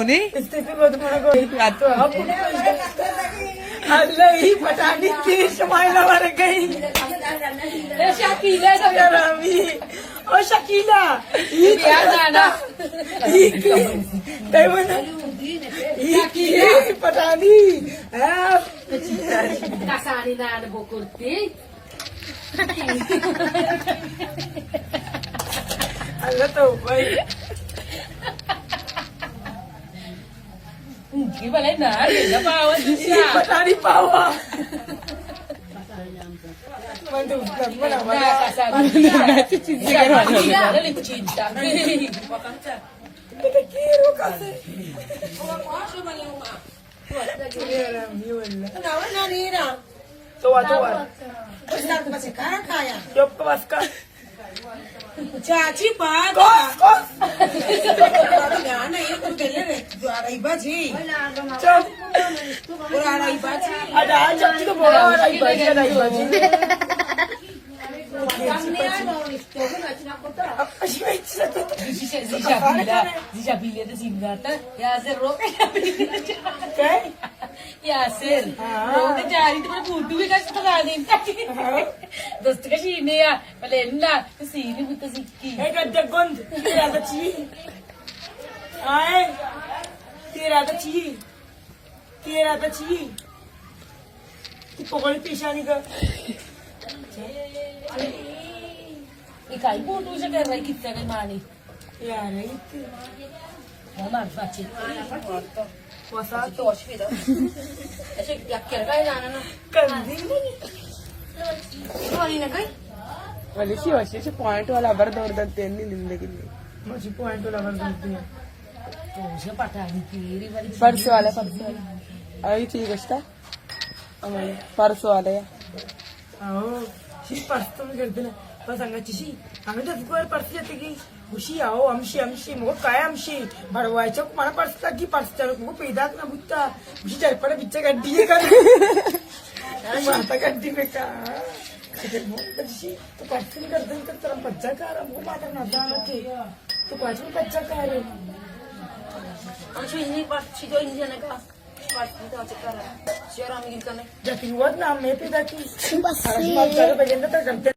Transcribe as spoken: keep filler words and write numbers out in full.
استعفی کو تمہارا کو تو اب اللہ ہی پٹھانی تیر شمائلہ مارے گئی۔ اے شکیلہ، شرابی۔ او شکیلہ، ای بیا جانا۔ ای کی، تیمن، ای کی، پٹھانی۔ ہاں۔ کسانی نان بکرتی۔ اللہ تو بھائی۔ انکی بلے نا، یہ نہ پاوا جسا۔ پٹھانی پاوا۔ من تو منا، منا۔ نا، کسا نا، لکھ چینتا۔ بیٹا، کی رو کسے؟ تو وا، تو وا۔ چپ کر، بس کر۔ چاچی پاد۔ کس، کس۔ اڑائی بجے۔ چپ۔ اڑائی بجے۔ ادا چپ تو بولا، اڑائی بجے، اڑائی بجے۔ زیشا بیلا، زیشا بیلے تے زندہ تا۔ یاسر رو۔ کئے؟ یاسر۔ ہاں۔ رو تے جاری تے پر فوٹو بھی کس بتا دین۔ ہاں۔ دوست کا شینے یا، بلے انا، تو سینی بوتا سکی۔ اے گڈ گند، تیرا بچی۔ آئے، تیرا بچی۔ تیرا بچی۔ تو پکوڑی پیشانی کا۔ یہ کائی فوٹو سے کر رہی کتنا کے مانی۔ یار، ایتے۔ ماما، بچے۔ وسا۔ تو اچ پیدا۔ ایسے یک کر گئے جانا نا۔ کندی۔ تو نہیں نہ گئی۔ ولی سی وشی سے پوائنٹ والا بر دور دن تین نہیں زندگی میں۔ مجھے پوائنٹ والا بر دور دن۔ تو اسے پٹھانی تیری والی۔ پرسوں والا، پرسوں والا۔ ابھی ٹھیک ہے، اس کا۔ پرسوں والا یا۔ او، چی پرس تو گڑدنا۔ بس انگا چشی۔ ہمیں تو فکر پرس جاتے کی۔ گوشی، او، ہمشی، ہمشی۔ مگو کائے ہمشی؟ بڑوائے چوک مانا پرس لگی، پرس چلو۔ مگو پیداک نہ بوتا۔ گوشی، جل پڑے بچے گڈی ہے کر۔ ماتا گڈی میں کا۔ گوشی، تو پرس نہیں گڑدن کر، ترم پچا کارا۔ مگو ماتا نہ دانا کے۔ تو پاچ میں پچا کارے۔ ہمشی نہیں پرس چی دو انجن کا۔ جاتی وت نام میں پیدا کی۔ بس۔ ہر مال چارو بجن تا گھنٹے۔